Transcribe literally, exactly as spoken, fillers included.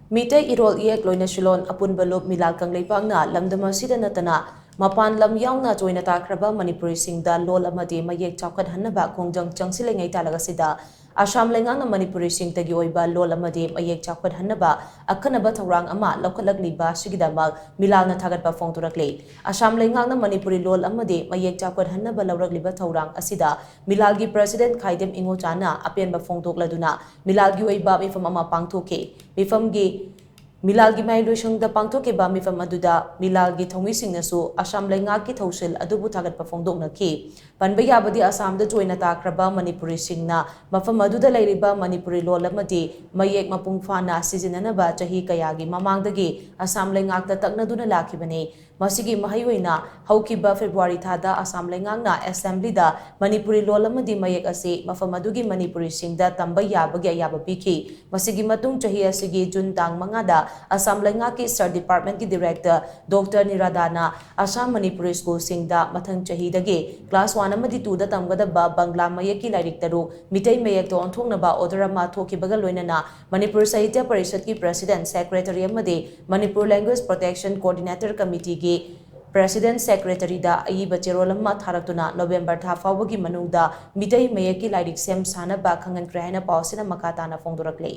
ꯃꯤꯇꯩ ꯏꯔꯣꯜ ꯏꯌꯦꯛ ꯂꯣꯏꯅꯁꯤꯂꯣꯟ ꯑꯄꯨꯟꯕ ꯂꯨꯞ ꯃꯤꯂꯥꯜ ꯀꯪꯂꯩꯄꯥꯛꯅ ꯂꯝꯗꯝ ꯑꯁꯤꯗ ꯅꯠꯇꯅ ꯃꯄꯥꯟ ꯂꯝ ꯌꯥꯎꯅ ꯆꯣꯏꯅ ꯇꯥꯈ꯭ꯔꯕ ꯃꯅꯤꯄꯨꯔꯤꯁꯤꯡꯗ ꯂꯣꯜ ꯑꯃꯗꯤ ꯃꯌꯦꯛ ꯆꯥꯎꯈꯠꯍꯟꯅꯕ ꯈꯣꯡꯖꯪ ꯆꯪꯁꯤꯜꯂꯤꯉꯩ ꯇꯥꯂꯛ ꯑꯁꯤꯗ ꯑꯁꯥꯝ ꯂꯩꯉꯥꯛꯅ ꯃꯅꯤꯄꯨꯔꯤꯁꯤꯡꯇꯒꯤ ꯑꯣꯏꯕ ꯂꯣꯜ ꯑꯃꯗꯤ ꯃꯌꯦꯛ ꯆꯥꯎꯈꯠꯍꯟꯅꯕ ꯑꯈꯟꯅꯕ ꯊꯧꯔꯥꯡ ꯑꯃ ꯂꯧꯈꯠꯂꯛꯂꯤꯕ ꯑꯁꯤꯒꯤꯗꯃꯛ ꯃꯤꯂꯥꯜꯅ ꯊꯥꯒꯠꯄ ꯐꯣꯡꯗꯣꯔꯛꯂꯤ꯫ ꯑꯁꯥꯝ ꯂꯩꯉꯥꯛꯅ ꯃꯅꯤꯄꯨꯔꯤ ꯂꯣꯜ ꯑꯃꯗꯤ ꯃꯌꯦꯛ ꯆꯥꯎꯈꯠꯍꯟꯅꯕ ꯂꯧꯔꯛꯂꯤꯕ ꯊꯧꯔꯥꯡ ꯑꯁꯤꯗ ꯃꯤꯂꯥꯜꯒꯤ president ꯈꯥꯏꯗꯦꯝ ꯏꯉꯣꯆꯥꯅ ꯑꯄꯦꯟꯕ ꯐꯣꯡꯗꯣꯛꯂꯗꯨꯅ ꯃꯤꯂꯥꯜꯒꯤ ꯑꯣꯏꯕ ꯃꯤꯐꯝ ꯑꯃ ꯄꯥꯡꯊꯣꯛꯈꯤ꯫ ꯃꯤꯐꯝꯒꯤ ꯃꯤꯂꯥꯜꯒꯤ ꯃꯍꯩꯂꯣꯏꯁꯪꯗ ꯄꯥꯡꯊꯣꯛꯈꯤꯕ ꯃꯤꯐꯝ ꯑꯗꯨꯗ ꯃꯤꯂꯥꯜꯒꯤ ꯊꯧꯃꯤꯁꯤꯡꯅꯁꯨ ꯑꯁꯥꯝ ꯂꯩꯉꯥꯛꯀꯤ ꯊꯧꯁꯤꯜ ꯑꯗꯨꯕꯨ ꯊꯥꯒꯠꯄ ꯐꯣꯡꯗꯣꯛꯅꯈꯤ꯫ ꯄꯟꯕ ꯌꯥꯕꯗꯤ ꯑꯁꯥꯝꯗ ꯆꯣꯏꯅ ꯇꯥꯈ꯭ꯔꯕ ꯃꯅꯤꯄꯨꯔꯤꯁꯤꯡꯅ ꯃꯐꯝ ꯑꯗꯨꯗ ꯂꯩꯔꯤꯕ ꯃꯅꯤꯄꯨꯔꯤ ꯂꯣꯜ ꯑꯃꯗꯤ ꯃꯌꯦꯛ ꯃꯄꯨꯡ ꯐꯥꯅ ꯁꯤꯖꯤꯟꯅꯅꯕ ꯆꯍꯤ ꯀꯌꯥꯒꯤ ꯃꯃꯥꯡꯗꯒꯤ ꯑꯁꯥꯝ ꯂꯩꯉꯥꯛꯇ ꯇꯛꯅꯗꯨꯅ ꯂꯥꯛꯈꯤꯕꯅꯤ꯫ ꯃꯁꯤꯒꯤ ꯃꯍꯩ ꯑꯣꯏꯅ ꯍꯧꯈꯤꯕ February ꯊꯥꯗ ꯑꯁꯥꯝ ꯂꯩꯉꯥꯛꯅ assemblyꯗ ꯃꯅꯤꯄꯨꯔꯤ ꯂꯣꯜ ꯑꯃꯗꯤ ꯃꯌꯦꯛ ꯑꯁꯤ ꯃꯐꯝ ꯑꯗꯨꯒꯤ ꯃꯅꯤꯄꯨꯔꯤꯁꯤꯡꯗ ꯇꯝꯕ ꯌꯥꯕꯒꯤ ꯑꯌꯥꯕ ꯄꯤꯈꯤ꯫ ꯃꯁꯤꯒꯤ ꯃꯇꯨꯡ ꯆꯍꯤ ꯑꯁꯤꯒꯤ June ꯇꯥꯡ ꯃꯉꯥꯗ ꯑꯁꯥꯝ ꯂꯩꯉꯥꯛꯀꯤ Sir Departmentꯀꯤ Director Doctor ꯅꯤꯔꯥꯗꯥꯅ Assam Manipuri schoolꯁꯤꯡꯗ ꯃꯊꯪ ꯆꯍꯤꯗꯒꯤ class one ꯑꯃꯗꯤ twoꯗ ꯇꯝꯒꯗꯕ ꯕꯪꯒ꯭ꯂꯥ ꯃꯌꯦꯛꯀꯤ ꯂꯥꯏꯔꯤꯛ ꯇꯔꯨꯛ ꯃꯤꯇꯩ ꯃꯌꯦꯛꯇ ꯑꯣꯟꯊꯣꯛꯅꯕ order ꯑꯃ ꯊꯣꯛꯈꯤꯕꯒ ꯂꯣꯏꯅꯅ ꯃꯅꯤꯄꯨꯔ ꯁꯥꯍꯤꯇ꯭ꯌ ꯄꯔꯤꯁꯠꯀꯤ president, secretary ꯑꯃꯗꯤ Manipur Language Protection Coordinator Committeeꯒꯤ president, secretaryꯗ ꯑꯏꯕ ꯆꯦꯔꯣꯜ ꯑꯃ ꯊꯥꯔꯛꯇꯨꯅ November ꯊꯥ ꯐꯥꯎꯕꯒꯤ ꯃꯅꯨꯡꯗ ꯃꯤꯇꯩ ꯃꯌꯦꯛꯀꯤ ꯂꯥꯏꯔꯤꯛ ꯁꯦꯝ ꯁꯥꯅꯕ ꯈꯪꯍꯟꯈ꯭ꯔꯦ ꯍꯥꯏꯅ ꯄꯥꯎ ꯑꯁꯤꯅ ꯃꯈꯥ ꯇꯥꯅ ꯐꯣꯡꯗꯣꯔꯛꯂꯤ꯫